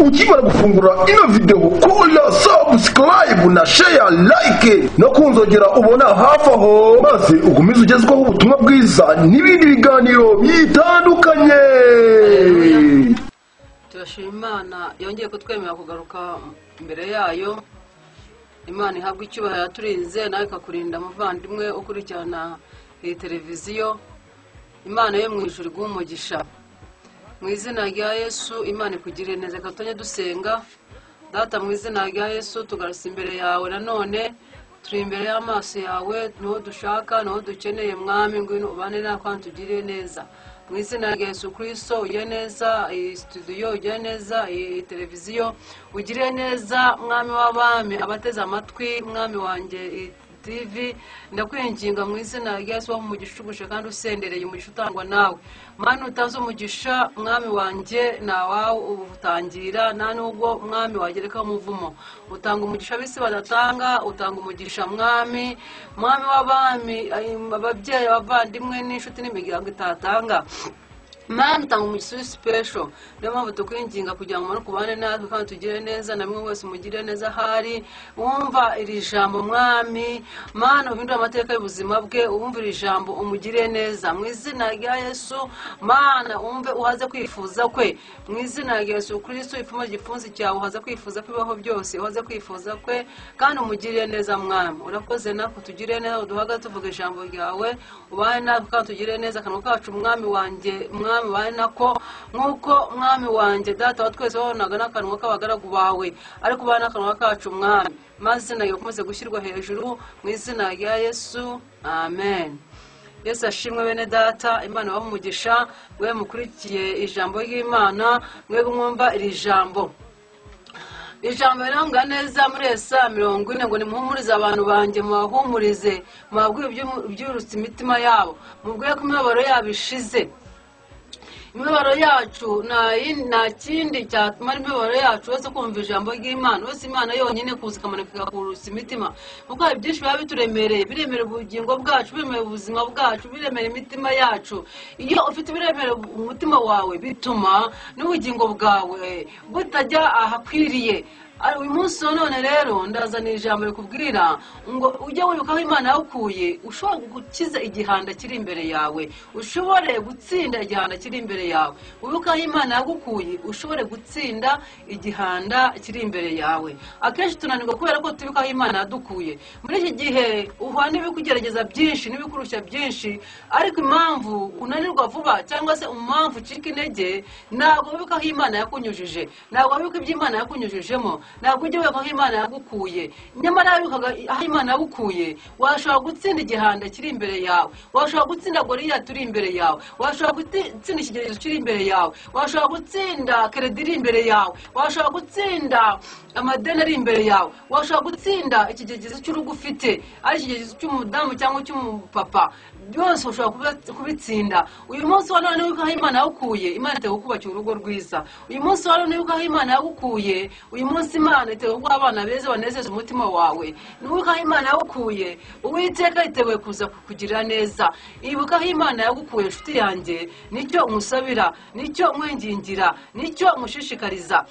Ukimara gufungura ino video, kora subscribe na share, like no kunzogera ubona hafi aho, maze ugumize ugezweho ubutumwa bwiza n'ibindi biganiro bitandukanye. Turashima Imana yongeye kutwemerera kugaruka imbere yayo. Imana ihabwa icyubahiro, yaturinze nawe ikakurinda, muvandimwe ukurikirana iyi televiziyo. Imana yo mu ijuru iguhe umugisha mu izina rya Yesu. Imana ikugirire neza. Reka tujye dusenga. Data, mu izina rya Yesu, tugarutse imbere yawe nanone, turi imbere y'amaso yawe, niho dushaka, niho dukeneye. Mwami, ngwino ubane natwe kandi tugirire neza mu izina rya Yesu Kirisito. Ugire neza iyi studio, ugire neza iyi televiziyo, ugire neza, Mwami w'abami, abateze amatwi, Mwami wanjye, iyi TV. Ndakwinginga mu izina rya Yesu, waha umugisha ugusha kandi usendereye, umugisha utangwa nawe. Mwami, utazi umugisha, Mwami wanjye, ntawawutangira, nta nubwo, Mwami, wagerekaho umuvumo. Utanga umugisha ab'isi badatanga, utanga umugisha, Mwami, Mwami w'abami, ababyeyi, abavandimwe n'inshuti n'imiryango itatanga. Mwami, utanga umugisha uri special. Niyo mpamvu tukwinginga kugira ngo umanuke ubane natwe kandi tugire neza, na bimwe wese umugire neza ahari wumva iri jambo. Mwami Mana, uhindure amateka y'ubuzima bwe. Wumva iri jambo, umugire neza mu izina rya Yesu. Mana, wumve uhaze kwifuza kwe mu izina rya Yesu Kristo. Ipfumo igipfunsi cyawe, uhaze kwifuza kwibaho byose, uhaze kwifuza kwe kandi umugirire neza. Mwami, urakoze, natwe tugire neza, uduhaga tuvuga ijambo ryawe, ubane natwe kandi tugire neza akanwa kacu. Mwami wanjye, Mwami, ubane nako nk'uko, Mwami wanjye, Data wa twese, wabonaga n'akanwa k'abagaragu bawe, ariko ubane n'akanwa kacu, Mwami, maze izina ryawe rikomeze gushyirwa hejuru mu izina rya Yesu, amen. Yesu ashimwe. Bene Data, Imana ibahe umugisha, mwe mukurikiye ijambo ry'Imana, mwe mwumva iri jambo. Ijambo rirambwira neza muri Yesaya 40 ngo: "Nimuhumurize abantu banjye, mubahumurize, mubabwire ibyurutse imitima yabo, mubwire ko imibabaro yabo ishize." Imibabaro yacu, nta kindi cyatuma imibabaro yacu uretse kumva ijambo ry'Imana, uretse Imana yonyine kuza ikamanuka igakurutsa imitima, kuko hari byinshi biba bituremereye, biremerera ubugingo bwacu, biremerera ubuzima bwacu, biremera imitima yacu. Iyo ufite ibiremera umutima wawe, bituma n'ubugingo bwawe butajya ahakwiriye. Uyu munsi wa none rero ndazana ijambo rikubwira ngo ujye wibuka aho Imana yagukuye, ushobora gukiza igihanda kiri imbere yawe, ushobore gutsinda igihanda kiri imbere yawe. Wibuke aho Imana yagukuye, ushobore gutsinda igihanda kiri imbere yawe. Akenshi tunanirwa kubera ko twibuka aho Imana yadukuye. Muri iki gihe uhura n'ibikugerageza byinshi n'ibikurushya byinshi, ariko impamvu unanirwa vuba cyangwa se impamvu ucika intege, ntabwo wibuka aho Imana yakunyujije, ntabwo wibuka ibyo Imana yakunyujijemo, ntabwo ujya wibuka aho Imana yagukuye. Nyamara wibukaga aho Imana yagukuye, washobora gutsinda igihanda kiri imbere yawe, washobora gutsinda Goriyati uri imbere yawe, washobora gutsinda ikigeragezo kiri imbere yawe, washobora gutsinda crédit iri imbere yawe, washobora gutsinda amadeni ari imbere yawe, washobora gutsinda ikigeragezo cy'urugo ufite, ari ikigeragezo cy'umudamu cyangwa cy'umupapa, byose ushobora kubitsinda. Uyu munsi wa none wibuka aho Imana yagukuye, Imana iteguye kubakira urugo rwiza. Uyu munsi wa none wibuka aho Imana yagukuye, uyu munsi Imana iteguye kuguha abana beza banezeza umutima wawe. Wibuka aho Imana yagukuye, Uwiteka yiteguye kuza kukugirira neza. Ibuka aho Imana yagukuye, inshuti yanjye. Nicyo umusabira, nicyo umwingingira, nicyo umushishikariza.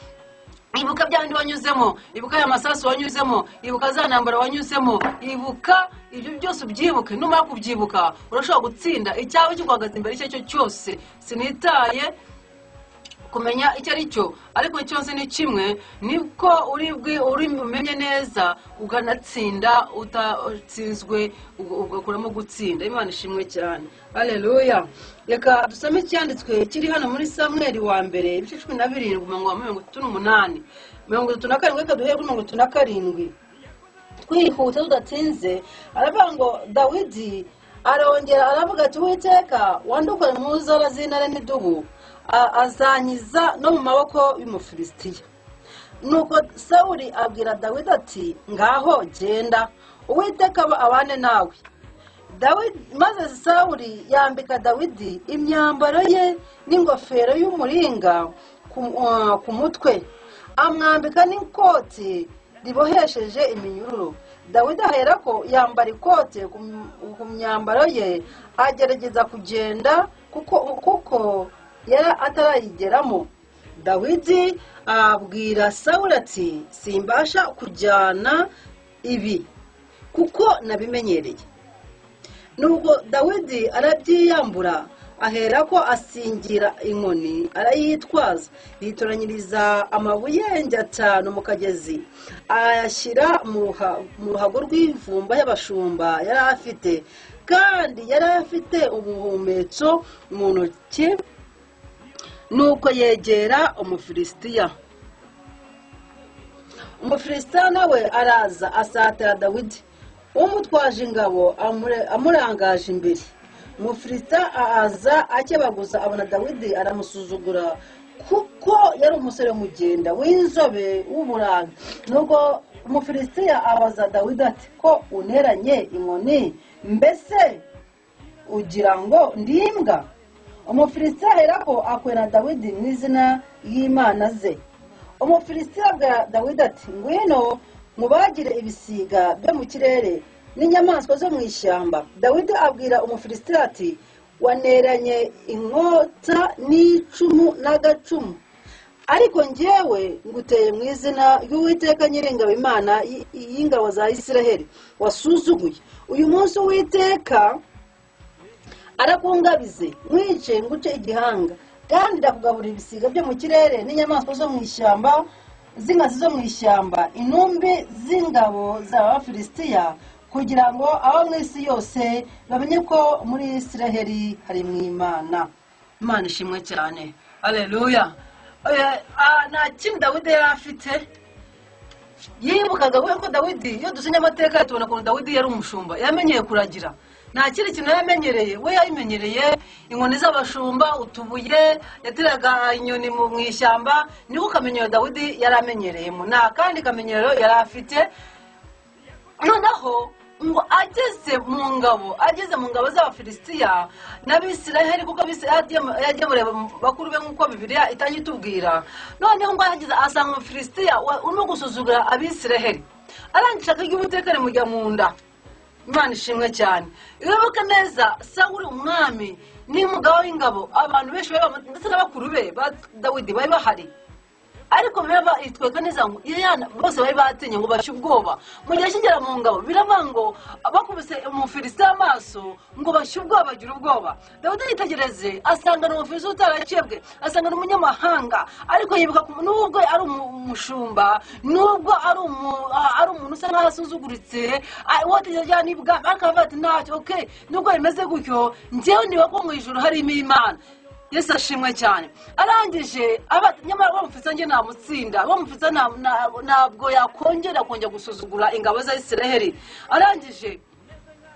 Ibuka bya bindi wanyuzemo, ibuka aya masasu wanyuzemo, ibuka za ntambara wanyuzemo, ibuka ibyo byose, ubyibuke. Numara kubyibuka, urashobora gutsinda icyawe kiguhagaze imbere icyo ari cyo cyose. Sinitaye kumenya icyo ari cyo, ariko icyo nzi ni kimwe, niko uri bumenye neza ukanatsinda utatsinzwe, ugakuramo gutsinda. Imana ishimwe cyane, haleluya. Reka dusome icyanditswe kiri hano muri Samweli wa mbere, ibice 17, umurongo wa 38, 37. Reka duhere kuri 37 twihuta tudatinze. Aravuga ngo: "Dawidi arongera aravuga ati: 'Uwiteka wandukuye mu nzara z'intare n'idubu azankiza no mu maboko y'Umufilisitiya.' Nuko Sawuli abwira Dawidi ati: 'Ngaho genda, Uwiteka abane nawe.' Dawidi, maze Sawuli yambika Dawidi imyambaro ye n'ingofero y'umuringa ku mutwe, amwambika n'ikoti ribohesheje iminyururu. Dawidi aherako yambara ikote ku myambaro ye, agerageza kugenda kuko yari atarayigeramo. Dawidi abwira Sawuli ati simbasha kujyana ibi kuko nabimenyereye. Nubwo Dawidi arabyiyambura, aherako asingira inkoni arayitwaza, yitoranyiriza amabuye 5 mu kagezi, ayashyira mu ruhago rw'imvumba y'abashumba yari afite, kandi yari afite ubuhumetso mu ntoki. Nuko yegera Umufilisitiya. Umufilisitiya nawe araza asatira Dawidi, umutwaje ingabo amurangaje imbere. Umufilisitiya aza akebaguza, abona Dawidi aramusuzugura, kuko yari umusore w'umugenda w'inzobe w'uburanga. Nuko Umufilisitiya abaza Dawidi ati ko unteranye inkoni, mbese ugira ngo ndi imbwa? Umufilisitiya aherako akwena Dawidi mu izina ry'imana ze. Umufilisitiya abwira Dawidi ati ngwino mubagire ibisiga byo mu kirere n'inyamaswa zo mu ishyamba. Dawidi abwira Umufilisitiya ati waneranye inkota n'icumu n'agacumu, ariko njyewe nguteye mu izina ry'Uwiteka Nyiringabo, Imana y'ingabo za Isiraheli wasuzuguye. Uyu munsi Uwiteka arakungabize, mwice nguce igihanga, kandi ndakugaburira ibisiga byo mu kirere n'inyamaswa zo mu ishyamba z'inkazi zo mu ishyamba, intumbi z'ingabo z'Abafilisitiya, kugira ngo abo mu isi yose bamenye ko muri Isiraheli hari mu Imana. Imana ishimwe cyane, haleluya. Nta kindi Dawidi yari afite. Yibukaga ko Dawidi, iyo dusomye amateka tubona ukuntu Dawidi yari umushumba, yamenyeye kuragira. Nta kindi kintu yamenyereye, we yabimenyereye inkoni z'abashumba, utubuye, yateraga inyoni mu ishyamba. Niko kamenyero Dawidi yari amenyereyemo, nta kandi kamenyero yari afite. Noneho ngo ageze mu ngabo, ageze mu ngabo z'Abafilisitiya n'Abisiraheli, kuko yagiye mureba bakuru be nk'uko Bibiliya itangiye itubwira. Noneho ngo ahageze asanga Umufilisitiya urimo gusuzugura Abisiraheli, arangije akarya Uwiteka rimujya mu nda. Imana ishimwe cyane. Urabuka neza Sawuli umwami n'umugaba w'ingabo, abantu benshi ndetse n'abakuru be ba Dawidi bari bahari, ariko biraba itweka neza ngo bose bari batinye ngo bashye ubwoba. Mu gihe kigera mu ngabo birava ngo bakubise Umufilisitiya amaso ngo bashye ubwoba, bagira ubwoba. Dawidi yitegereze asanga ni Umufilisitiya utarakebwe, asanga ni umunyamahanga, ariko yibuka nubwo ari umushumba, nubwo ari umuntu usa nkaho asuzuguritse, wotegereje n'ibwami, ariko aravuga ati ntacyo, okay, nubwo bimeze gutyo njyewe niba ko mu ijuru harimo Imana. Yesu ashimwe cyane. Arangije nyamara bamufitse nge namutsinda, bamufitse ntabwo yakongera kongera gusuzugura ingabo za Isiraheli. Arangije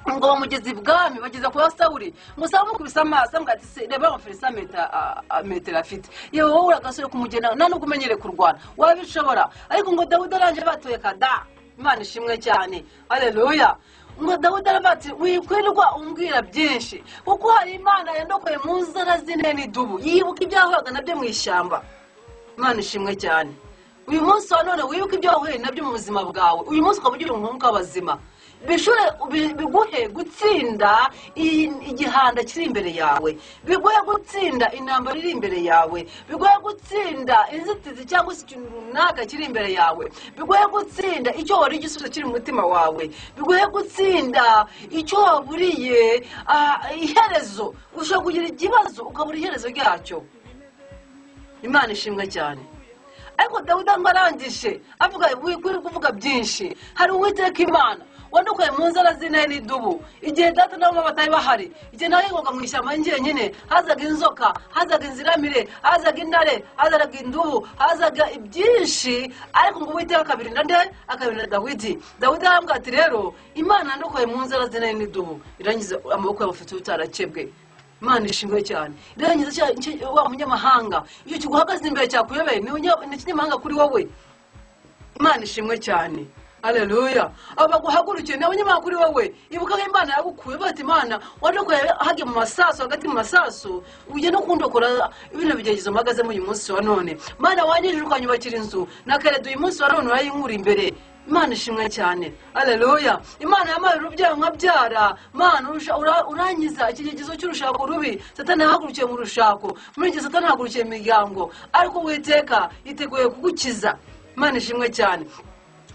ngo bamugeze ibwami, bageza kwa Sawuli, ngo Sawuli amukubise amaso amubwira ati reba Umufilisitiya metero afite, yewe wowe uri agasore kumugenda nta nubwo umenyereye kurwana wabishobora. Ariko ngo Dawidi arangije batoye kada. Imana ishimwe cyane, haleluya. Ngo Dawidi aravuga ati wikwirirwa umbwira byinshi, kuko hari Imana yandokoye mu nzara z'intare n'idubu. Yibuka ibyo yahuraga nabyo mu ishyamba. Imana ishimwe cyane. Uyu munsi wa none wibuke ibyo wahuye nabyo mu buzima bwawe, uyu munsi ukaba ugira umwuka w'abazima, biguhe gutsinda igihanda kiri imbere yawe, biguhe gutsinda intambara iri imbere yawe, biguhe gutsinda inzitizi cyangwa se ikintu runaka kiri imbere yawe, biguhe gutsinda icyo wari igisubizo kiri mu mutima wawe, biguhe gutsinda icyo waburiye iherezo. Ushobora kugira ikibazo ukabura iherezo ryacyo. Imana ishimwe cyane. Ariko Dawidi ngo arangije avuga wikwiriye kuvuga byinshi, hari Uwiteka Imana wandukuye mu nzara z'intare n'idubu. Igihe data na mama batari bahari, igihe nahingaga mu ishyamba njyenyine, hazaga inzoka, hazaga inziramire, hazaga intare, hazaga indubu, hazaga ibyinshi, ariko ngo Uwiteka akabirinda nde? Akabirinda Dawidi. Dawidi arambwira ati rero Imana yandukuye mu nzara z'intare n'idubu, irangiza amaboko y'abafite utarakebwe. Imana ishimwe cyane. Irangiza wa munyamahanga, iyo kiguhagaze imbere cyakuyobeye ni ikinyamahanga kuri wowe. Imana ishimwe cyane, haleluya. Abo baguhagurukiye ni abanyamahanga kuri wowe. Ibuka ko Imana yagukuye, bati Imana wandokoye hajya mu masaso, hagati mu masaso, ujye no kundokora ibintu bigeragezo mpagazemo uyu munsi wa none. Mana wanyijije ukanyubakira inzu, na Keredi uyu munsi wa none urayinkura imbere. Imana ishimwe cyane, haleluya. Imana yampaye urubyaro nkabyara. Mana urankiza ikigezo cy'urushako rubi. Satani yahagurukiye mu rushako, muri iki Satani yahagurukiye mu miryango, ariko Uwiteka yiteguye kugukiza. Imana ishimwe cyane.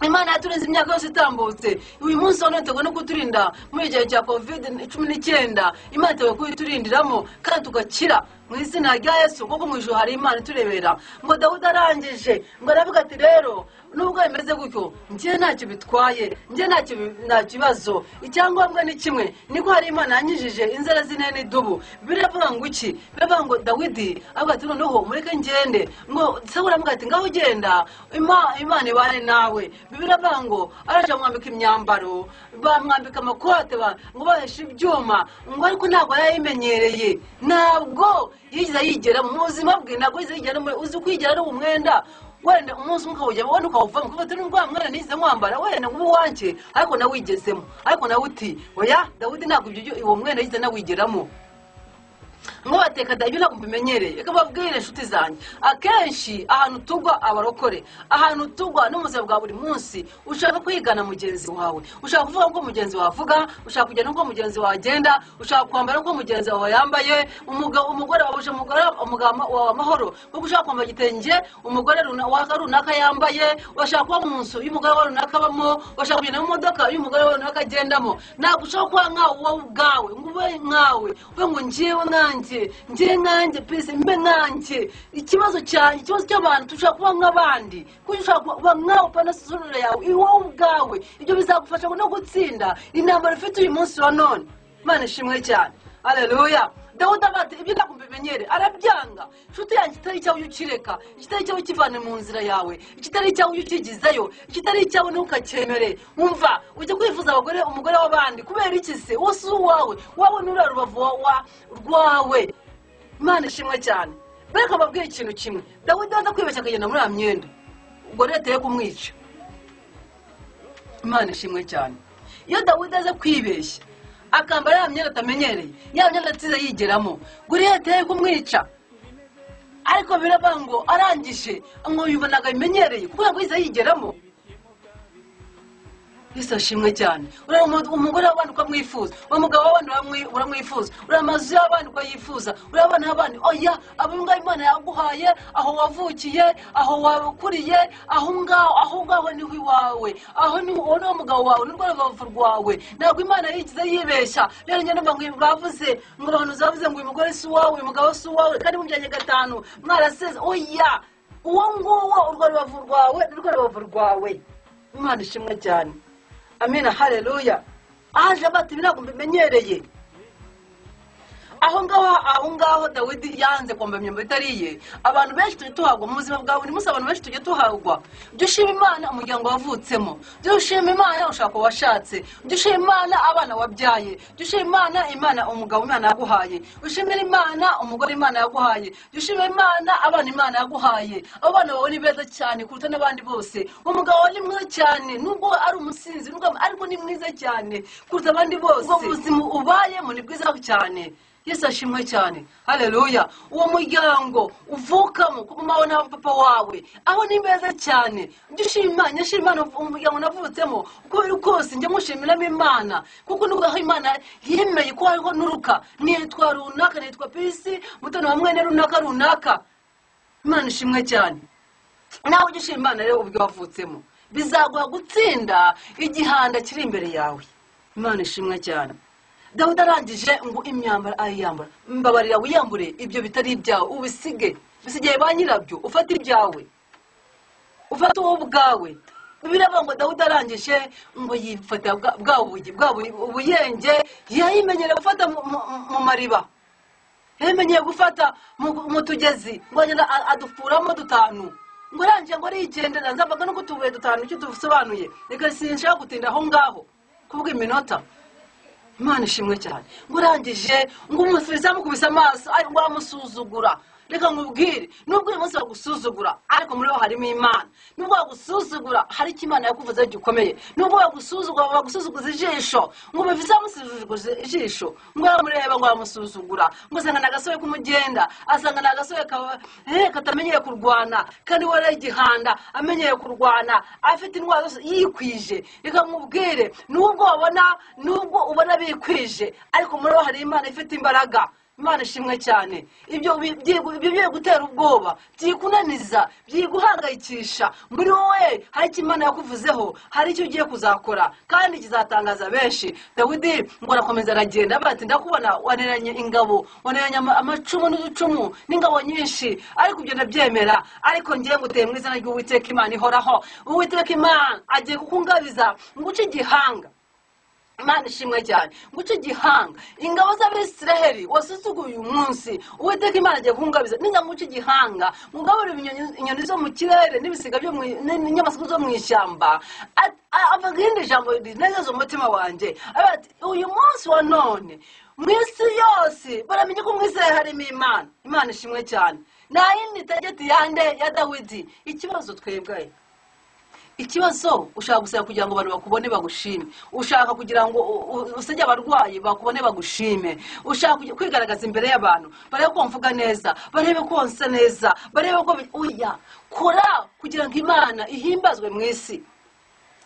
Imana yaturinze imyaka yose itambutse. Uyu munsi wa none iteguye no kuturinda muri igihe cya COVID-19. Imana iteguye kuyiturindiramo kandi tugakira mu izina rya Yesu, kuko mu ijuru hari Imana iturebera. Ngo Dawudi arangije ngo aravuga ati rero nubwo bimeze gutyo njye ntacyo bitwaye, njye nta kibazo, icyangombwa ni kimwe, niko hari Imana yanyijije inzara z'intare n'idubu. Biravuga ngo iki? Biravuga ngo Dawidi avuga ati noneho mureke ngende. Ngo Sawuli aravuga ati ngaho ugenda, Imana ibane nawe. Biravuga ngo araje amwambika imyambaro, bamwambika amakote, ngo baheshe ibyuma, ngo ariko ntabwo yayimenyereye, ntabwo yigeze yigera mu buzima bwe, ntabwo yigeze yigera uzi kwigera ari umwenda wenda umunsi umwe ukawujyamo wenda ukawuvamo, kuko ati nubwo mwenda nize mwambara wenda ngo uwanjye, ariko nawe wigezemo, ariko nawe uti oya Dawidi ntabwo ibyo uwo mwenda yize nawigeramo. Ngo bateka ibyo ntabwo mbimenyereye. Reka mbabwire inshuti zanjye, akenshi ahantu tugwa abarokore, ahantu tugwa n'ubuzima bwa buri munsi, ushaka kwigana mugenzi wawe, ushaka kuvuga uko mugenzi wawe avuga, ushaka kugenda uko mugenzi wawe agenda, ushaka kwambara uko mugenzi wawe yambaye. Umugore wawe umugabo wawe amahoro, kuko ushaka kwambara igitenge umugore runaka yambaye, urashaka kuba mu nzu y'umugore wawe runaka abamo, urashaka kugenda mu modoka y'umugore wawe runaka agendamo. Ntabwo ushaka kuba nkawe wowe ubwawe, ngo ube nkawe, ube ngo njyewe nkanjye, njye nkanjye pese mbe nkanjye. Ikibazo cyanjye, ikibazo cy'abantu, tushaka kuba nk'abandi, kuko ushaka kuba nkawe upana sura yawe wowe ubwawe. Ibyo bizagufasha no gutsinda intambara ufite uyu munsi wa none. Imana ishimwe cyane, haleluya. Dawudi ati ibyo ntabwo mbimenyere, arabyanga. Inshuti yanjye, ikitari icyawe ujye ukireka, ikitari icyawe ukivane mu nzira yawe, ikitari icyawe ujye ukigizayo, ikitari icyawe ntukacyemere. Umva, ujye kwifuza abagore, umugore w'abandi, kubera iki se? Wowe si uwawe, wawe nuriya rubavu rwawe. Imana ishimwe cyane. Reka mbabwire ikintu kimwe, Dawidi aza kwibeshya akagenda muri ya myenda, ubwo leta yo kumwica. Imana ishimwe cyane. Iyo Dawidi aza kwibeshya akambara ya myenda atamenyereye, ya myenda atize yigeramo, Goliyati yari kumwica. Ariko biravuga ngo arangije ngo yibonaga bimenyereye, kuko ntabwo yize yigeramo. Yesu ashimwe cyane. Uriya umugore w'abandi ukamwifuza, umugabo w'abandi uramwifuza, uriya amazu y'abandi ukayifuza, uriya abana b'abandi, oya, abo ngabo Imana yaguhaye, aho wavukiye, aho wakuriye, aho ngaho, aho ngaho niho iwawe, aho ni uwo ni umugabo wawe, ni rwo rubavu rwawe. Ntabwo Imana yigize yibeshya. Rero njye numva ngo bavuze ngo abantu zavuze ngo uyu mugore si uwawe, uyu mugabo si uwawe, kandi mubyanye gatanu mwaraseze. Oya, uwo nguwo urwo rubavu rwawe ni rwo rubavu rwawe. Imana ishimwe cyane. Amina, haleluya. Aje bati ntabwo mbimenyereye. Aho ngaho Dawidi yanze kwambara imyambaro itari iye. Abantu benshi tujya tuhagwa mu buzima bwa buri munsi, abantu benshi tujya tuhagwa. Jya ushima Imana umuryango wavutsemo, jya ushima Imana ushaka washatse, jya ushima Imana abana wabyaye, jya ushima Imana umugabo Imana yaguhaye, ushimire Imana umugore Imana yaguhaye, jya ushima Imana abana Imana yaguhaye. Abo bana bawe ni beza cyane kuruta n'abandi bose. Umugabo wawe ni mwiza cyane, nubwo ari umusinzi, nubwo ariko ni mwiza cyane kuruta abandi bose. Ubwo buzima ubayemo ni bwiza cyane. Yesu ashimwe cyane, haleluya. Uwo muryango uvukamo ku mama na papa wawe, aho ni beza cyane. Njye ushima Imana umuryango navutsemo, uko biri kose njye mushimiramo Imana, kuko nubwo aho Imana yemeye ko hariho nuruka, nitwa runaka, nitwa Pisi Mutoni wa mwene runaka runaka. Imana ishimwe cyane. Nawe ujye ushima Imana rero ubwo wavutsemo, bizaguha gutsinda igihanda kiri imbere yawe. Imana ishimwe cyane. Dawudi arangije ngo imyambaro ayiyambara, mbabarira wiyambure ibyo bitari ibyawe, ubisige, bisigaye ba nyirabyo, ufate ibyawe, ufate wowe ubwawe. Biravuga ngo Dawudi arangije ngo yifata bwa ubuyenge, yayimenyereye gufata mu mariba, yayimenyereye gufata mu tugezi, ngo agenda adupfuramo dutanu, ngo arangije ngo arigendera. Nzavuga no kutubuye dutanu icyo tusobanuye, reka sinshaka gutinda aho ngaho kubwa iminota. Imana ishimwe cyane. Ngo urangije ngo umusubiza amukubise amaso, ngo aramusuzugura. Reka nkubwire, nubwo uyu munsi bagusuzugura, ariko muri bo harimo Imana. Nubwo bagusuzugura, hari icyo Imana yakuvuzeho gikomeye. Nubwo bagusuzugura, bagusuzuguza ijisho, ngo bivuze bamusuzuguza ijisho, ngo aramureba ngo aramusuzugura, ngo asanga ni agasobe k'umugenda, asanga ni agasobe katamenyeye kurwana, kandi we ari igihanda amenyeye kurwana, afite indwara zose yikwije. Reka nkubwire, nubwo ubona bikwije, ariko muri bo hari Imana ifite imbaraga. Imana ishimwe cyane. Ibyo bigiye gutera ubwoba, byikunaniza, byiguhangayikisha, muri wowe hari icyo Imana yakuvuzeho, hari icyo ugiye kuzakora kandi kizatangaza benshi. Dawidi ngo arakomeza aragenda, bati ndakubona waneranye ingabo, waneranye amacumu n'uducumu n'ingabo nyinshi, ariko ibyo ndabyemera, ariko ngiye nguteye mu izina ry'Uwiteka Imana ihoraho. Uwiteka Imana agiye kukungabiza nguce igihanga. Imana ishimwe cyane, nguce igihanga. Ingabo z'Abisiraheli wasuzuguye uyu munsi, Uwiteka Imana agiye kukungabiza ninjya nguce igihanga, ngugaburire inyoni zo mu kirere n'ibisiga byo mu n'inyamaswa zo mu ishyamba. Avuga irindi jambo rinezeza umutima wanjye, ati uyu munsi wa none mu isi yose baramenye ko mu isi harimo Imana. Imana ishimwe cyane. Nta yindi tegeti yande ya Dawidi. Ikibazo twebwe, ikibazo ushaka gusaba kugira ngo abantu bakubone bagushime, ushaka kugira ngo usege abarwayi bakubone bagushime, ushaka kwigaragaza imbere y'abantu, barebe ko mvuga neza, barebe ko nsa neza, barebe ko oya, kora kugira ngo Imana ihimbazwe mu isi.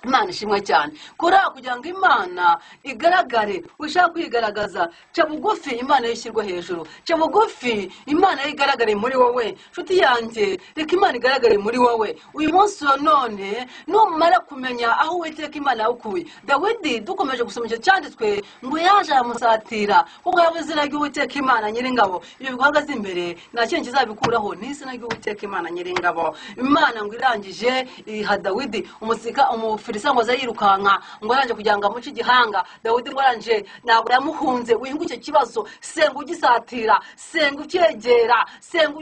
Imana ishimwe cyane. Kora kugira ngo Imana igaragare. Ushaka kwigaragaza, ca bugufi Imana yishyirwe hejuru, ca bugufi Imana igaragare muri wowe. Nshuti yanjye, reka Imana igaragare muri wowe uyu munsi wa none. Numara kumenya aho Uwiteka Imana yagukuye. Dawidi dukomeje gusoma icyo cyanditswe, ngo yaje aramusatira kuko yavuze izina ry'Uwiteka Imana Nyiringabo. Ibyo biguhagaze imbere nta kintu kizabikuraho, ni izina ry'Uwiteka Imana Nyiringabo. Imana ngo irangije iha Dawidi umusika umufilisa ngo aze yirukanka, ngo arangije kugira ngo amuce igihanga. Dawidi ngo arangije ntabwo yamuhunze. Wihinga icyo kibazo, senga ugisatira, senga ucyegera, senga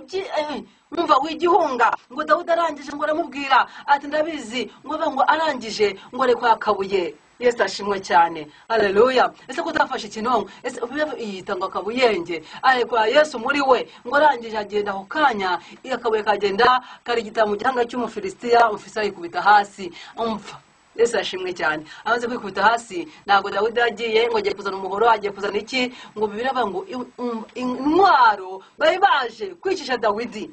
umva wigihunga. Ngo Dawidi arangije ngo aramubwira ati ndabizi, ngo ngo arangije ngo areko akabuye. Yesu ashimwe cyane, haleluya. Ese ko utafashe ikinonko, ese yita ngo akabuyenge, ariko Yesu muri we. Ngo arangije agenda ako kanya, akabuye kagenda karigita mu gihanga cy'Umufilisitiya, Umufilisitiya yikubita hasi. Umva, Yesu ashimwe cyane. Amaze kwikubita hasi, ntabwo Dawidi yagiye ngo agiye kuzana umuhoro, agiye kuzana iki, ngo biraba ngo intwaro bari baje kwicisha Dawidi,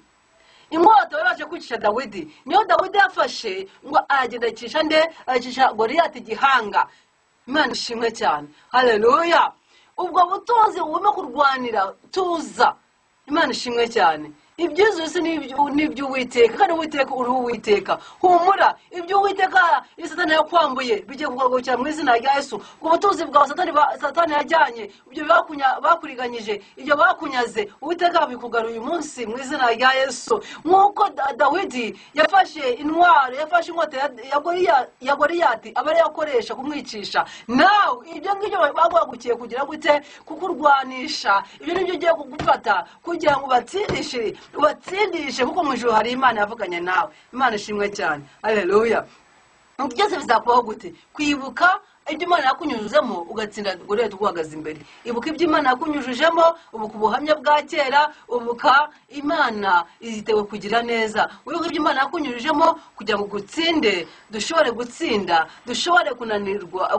inkota bari baje kwicisha Dawidi, niyo Dawidi yafashe ngo aragenda ayicisha nde? Ayicisha Goliyati igihanga. Imana ishimwe cyane, haleluya. Ubwo butunzi burimo kurwanira tuza. Imana ishimwe cyane. Ibyiza isi n'iby'Uwiteka, kandi Uwiteka uri Uwiteka. Humura, ibyo Uwiteka Satani yakwambuye bigiye kugarukira mu izina rya Yesu. Ubwo butunzi bwawe Satani yajyanye, ibyo bakuriganyije, ibyo bakunyaze, Uwiteka abikugaruye uyu munsi mu izina rya Yesu. Nk'uko Dawidi yafashe intwaro, yafashe inkota ya Goliyati aba ariyo akoresha kumwicisha, nawe ibyo ngibyo baguhagukiye kugira gute? Kukurwanisha. Ibyo nibyo ugiye kugufata kugira ngo ubatsindishe, kuko mu ijuru hari Imana yavuganye nawe. Imana ishimwe cyane, haleluya. Byose bizakubaho gute? Kwibuka ibyo Imana yakunyujijemo ugatsinda Goliyati uguhagaze imbere. Ibuka ibyo Imana yakunyujijemo, ubuka ubuhamya bwa kera, ubuka Imana izitewe kugira neza. Wibuka ibyo Imana yakunyujijemo kugira ngo ugutsinde, dushobore gutsinda, dushobore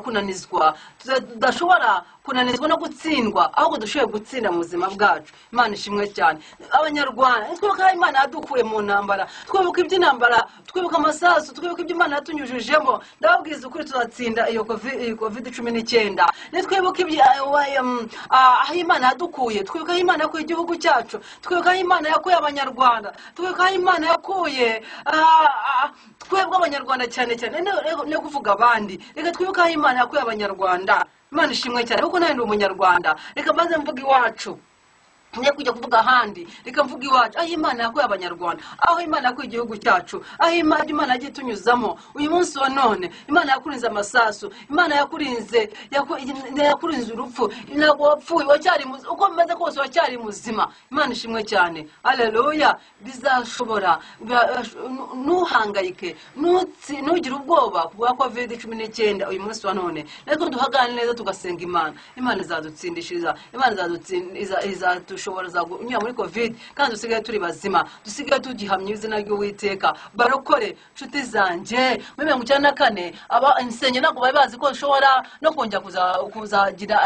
kunanizwa, tudashobora kunanizwa no gutsindwa, ahubwo dushobore gutsinda mu buzima bwacu. Imana ishimwe cyane. Abanyarwanda twibuka aho Imana yadukuye mu ntambara, twibuka iby'intambara, twibuka amasasu, twibuka ibyo Imana yatunyujijemo. Ndababwiza ukuri, tuzatsinda iyo COVID-19. Nitwibuka aho Imana yadukuye, twibuka aho Imana yakuye igihugu cyacu, twibuka aho Imana yakuye Abanyarwanda, twibuka aho Imana yakuye twebwe Abanyarwanda cyane cyane, no kuvuga abandi. Reka twibuke aho Imana yakuye Abanyarwanda. Imana ishimwe cyane, kuko nawe ndi Umunyarwanda. Reka mbanze mvuge iwacu, njye kujya kuvuga ahandi, reka mvuge iwacu, aho Imana yakuye Abanyarwanda, aho Imana yakuye igihugu cyacu, aho Imana yagiye itunyuzamo. Uyu munsi wa none Imana yakurinze amasasu, Imana yakurinze urupfu, ntabwo wapfuye, wacyari uko bimeze kose wacyari muzima. Imana ishimwe cyane, haleluya. Bizashobora, ntuhangayike, ntugire ubwoba bwa COVID-19 uyu munsi wa none. Ariko duhagarare neza tugasenga Imana, Imana izadutsindishiriza, Imana izadushoboza. ikadushobora kunyura muri COVID, kandi dusigaye turi bazima, dusigaye tugihamya izina ry'Uwiteka. Barokore nshuti zanjye, muri 94 aba insengero ntabwo bari bazi ko ushobora no kongera kuzagira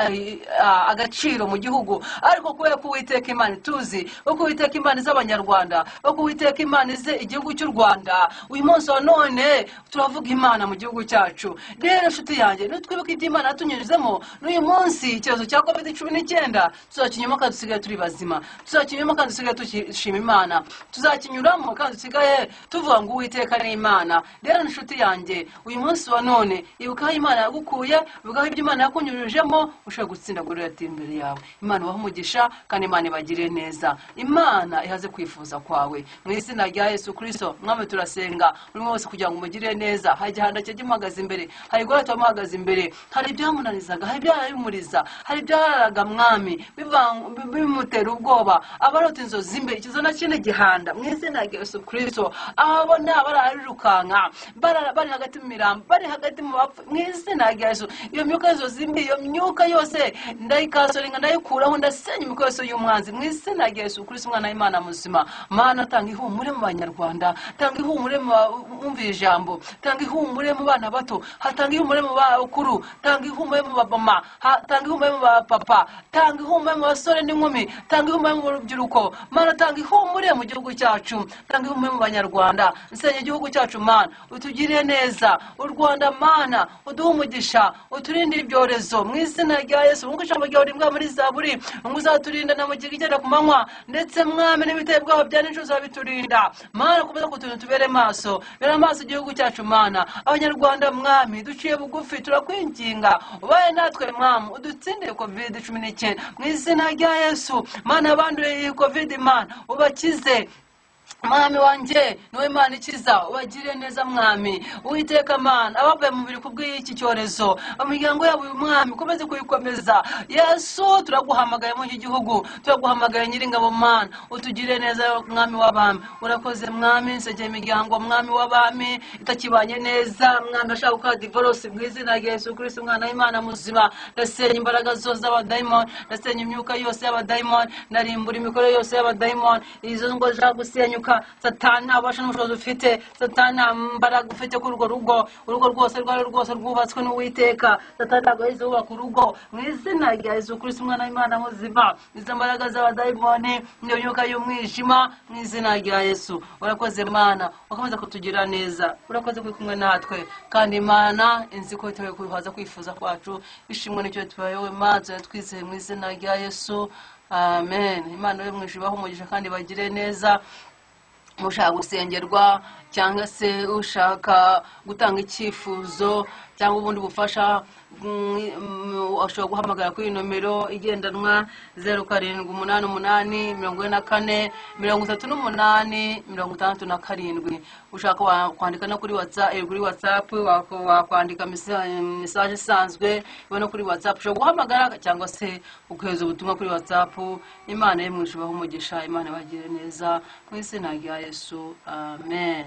agaciro mu gihugu, ariko kubera ko Uwiteka Imana ituzi, ko Uwiteka Imana izi Abanyarwanda, ko Uwiteka Imana izi igihugu cy'u Rwanda, uyu munsi wa none turavuga Imana mu gihugu cyacu. Rero nshuti yanjye, nitwibuka ibyo Imana yatunyujizemo n'uyu munsi icyorezo cya COVID-19 tuzakinyuramo kandi dusigaye turi bazima, tuzakinyuramo kandi dusigaye dushima Imana, tuzakinyuramo kandi dusigaye tuvuga ngo Uwiteka ni Imana. Rero nshuti yanjye, uyu munsi wa none ibuka aho Imana yagukuye, ibuka aho ibyo Imana yakunyujijemo, ushobora gutsinda Goliyati imbere yawe. Imana ibahe umugisha kandi Imana ibagirire neza, Imana ihaze kwifuza kwawe mu izina rya Yesu Kristo. Mwami turasenga buri wese kugira ngo umugirire neza. Hari igihanda cye gimuhagaze imbere, hari Goliyati wamuhagaze imbere, hari ibyamunanizaga, hari ibyayumuriza, hari ibyararaga mwami bimutera ubwoba, abarota inzozi mbi, ikizo na kino gihanda mu izina rya Yesu Kristo. Ababona bararirukanka, bari hagati mu mirambo, bari hagati mu bapfu, mu izina rya Yesu. Iyo myuka y'inzozi mbi, iyo myuka yose ndayikasoringa, ndayikuraho, ndasenya imyuka yose y'umwanzi mu izina rya Yesu Kristo, umwana w'Imana muzima. Mana, tanga ihumure mu Banyarwanda, tanga ihumure mu bumvira ijambo, tanga ihumure mu bana bato, tanga ihumure mu bakuru, tanga ihumure mu bamama, tanga ihumure mu bapapa, tanga ihumure mu basore n'inkumi, tanga ihumure mu rubyiruko. Mana, tanga ihumure mu gihugu cyacu, tanga ihumure mu Banyarwanda, nsenya igihugu cyacu. Mana, utugirire neza u Rwanda. Mana, uduhe umugisha, uturinde ibyorezo mu izina rya Yesu. Nk'uko ijambo ryawe rivuga muri Zaburi, ngo uzaturinda na mu gihe igenda ku manywa, ndetse mwami n'ibiteye bwabo bya nijoro uzabiturinda. Mana, komeza kuturinda, tubere maso, bere amaso igihugu cyacu. Mana, Abanyarwanda mwami duciye bugufi, turakwinginga ubaye natwe mwami, udutsinde COVID-19 mu izina rya Yesu. Mana, abanduye iyi COVID, Mana ubakize. Mwami wanjye niwe Imana ikiza, ubagirire neza mwami. Uwiteka Mana, abavuye mu mubiri kubw'iki cyorezo, imiryango yabo uyu mwami ukomeze kuyikomeza. Yesu, turaguhamagaye mu iki gihugu, turaguhamagaye Nyiringabo. Mana, utugirire neza mwami w'abami. Urakoze mwami, nsengera imiryango mwami w'abami itakibanye neza mwami, ashaka gukora divorce mu izina rya Yesu Kristo umwana w'Imana muzima. Ndasenya imbaraga zose z'abadayimoni, ndasenya imyuka yose y'abadayimoni, ndarimbura imikorere yose y'abadayimoni, izo ngo zishaka gusenyuka. Satani nta bubasha n'ubushobozi ufite, Satani nta mbaraga ufite kuri urwo rugo, urugo rwose rwari rwose rwubatswe n'Uwiteka. Satani ntabwo yahise wubaka urugo mu izina rya Yesu Kristo umwana w'Imana muzima. Izo mbaraga z'abadayimoni, iyo myuka y'umwijima mu izina rya Yesu. Urakoze Mana, ukomeza kutugira neza, urakoze kuri kumwe natwe, kandi Imana inzi ko itewe kuhaza kwifuza kwacu. Ishimwe nicyo tubayowe Mana, twizeye mu izina rya Yesu, amen. Imana yo mu ijuru ibahe umugisha kandi bagire neza. Ushaka gusengerwa cyangwa se ushaka gutanga icyifuzo cyangwa ubundi bufasha, ushobora guhamagara kuri nomero igendanwa 0788 44 38 67. Ushaka kwandika no kuri WhatsApp, kuri WhatsApp wakwandika message isanzwe no kuri WhatsApp. Ushobora guhamagara cyangwa se ukohereza ubutumwa kuri WhatsApp. Imana yo mu ijuru ibahe umugisha, Imana ibagire neza mu izina rya Yesu, amen.